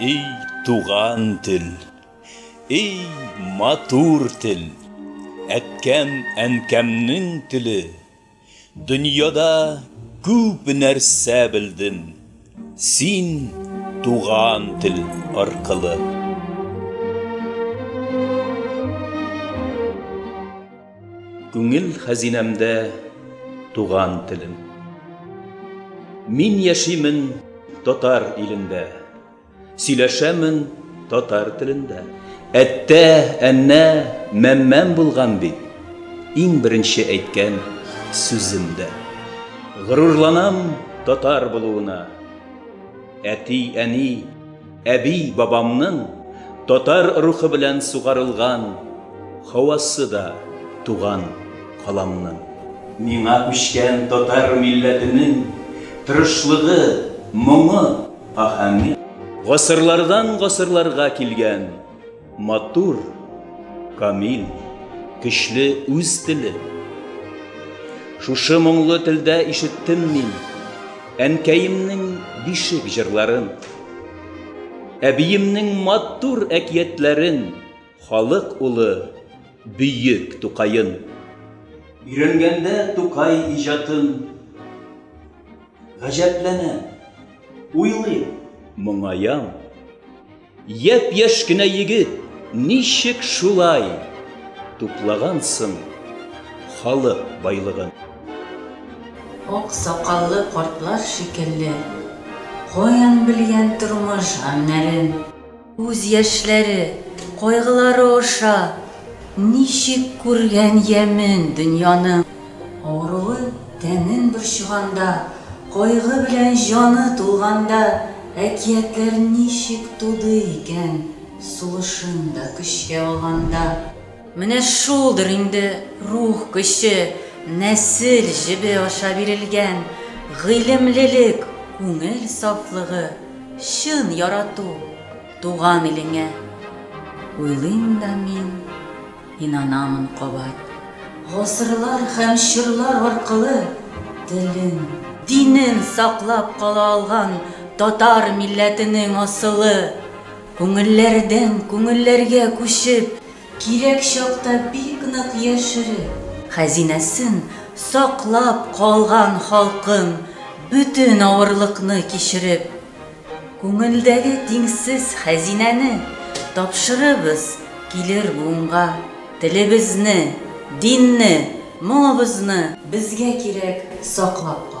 Эй, туган тел, эй, матур тел, Әткәм, әнкәмнең теле, Дөньяда күп нәрсә белдем, Син туган тел аркылы. Күңел хәзинәмдә туган телем. Мин яшимен татар илендә. Сөйләшәмен татар телендә. Әттә, әннә, мәммәм булган бит, Иң беренче әйткән сүзем дә. Горурланам татар булуына. Әти, әни, әби, бабамның татар рухы белән сугарылган һавасы да туган каламның. Миңа күчкән татар милләтенең тырышлыгы, моңы, Аһәңе гасырлардан гасырларга килгән матур, камил, көчле үз теле. Шушы моңлы телдә ишеттем мин әнкәемнең бишек җырларын, әбиемнең матур әкиятләрен, халык улы бөек Тукаен. Өйрәнгәндә Тукай иҗатын Гаҗәпләнәм, уйлыйм, моңаям. Япь-яшь кенә егет ничек шулай туплагансың халык байлыгын? Ак сакаллы картлар шикелле, каян белгән тормыш гамьнәрен? Күз яшьләре, кайгылары аша Ничек күргән ямен дөньяның. Авыруы тәнен борчыганда, Кайгы белән җаны тулганда Әкиятләр ничек туды икән Сулышын да көчкә алганда? Менә шулдыр инде рух көче, Нәсел җебе аша бирелгән Гыйлемлелек, күңел сафлыгы. Чын ярату туган илеңә. Уйлыйм да мин, инанамын кабат. Гасырлар һәм чорлар аркылы телен, динен саклап кала алган татар милләтенең асылы, күңелләрдән күңелләргә күчеп, Кирәк чакта бик нык яшереп. Хәзинәсен саклап калган халкым, бөтен авырлыкны кичереп. Күңелдәге тиңсез хәзинәне тапшырыбыз килер буынга. Телебезне, динне, моңыбызны безгә кирәк саклап калырга.